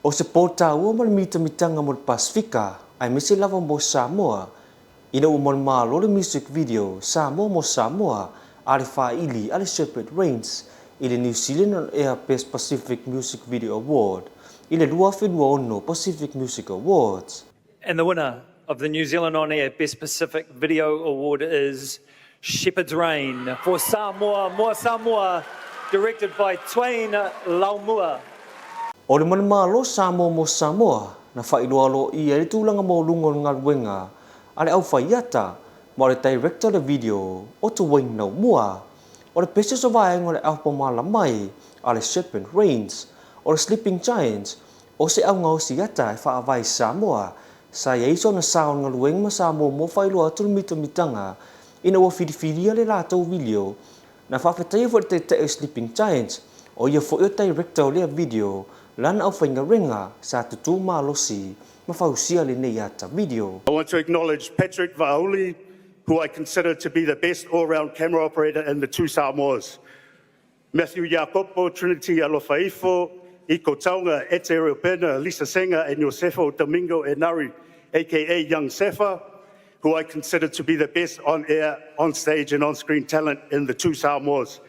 O se pō taua mo le mitamitaga mo le Pasefika aemaise lava mo Samoa ina ua manumalo le music video Samoa mo Samoa a le faaili a le Shepherd Rains i le New Zealand on Air Best Pacific Music Video Award i le 2026 Pacific Music Awards. And the winner of the New Zealand On Air Best Pacific Video Award is Shepherd's Rain for Samoa Moa Samoa, directed by Twain Laumua. O le manumalo Samoa mo Samoa, na faailoa aloaia ai le tulaga maualuga o le galuega a le aufaiata ma o le director o le video o Twain Laumua. O le pese o se vaega o le aopa mai a le Shepherd Rains, o le Sleeping Giants, o se augaosi ata e faavae i Samoa, sa i ai sona sao i le galuega ma sa muamua faailoa atu le mitamitaga ina ua filifilia le latou video. Na faafetaia foi le taitai o Sleeping Giants, o ia foi o director o lea video, lana aufaigaluega sa tutū malosi ma fausia lenei ata video. I want to acknowledge Patrick Vaauli, who I consider to be the best all-round camera operator in the two Samoas. Matthew Iakopo, Trinity Alofaifo, Iko Taunga, Ete Reupena, Lisa Senga, and Yosefo Domingo Enari, aka Young Sefa, who I consider to be the best on-air, on-stage, and on-screen talent in the two Samoas.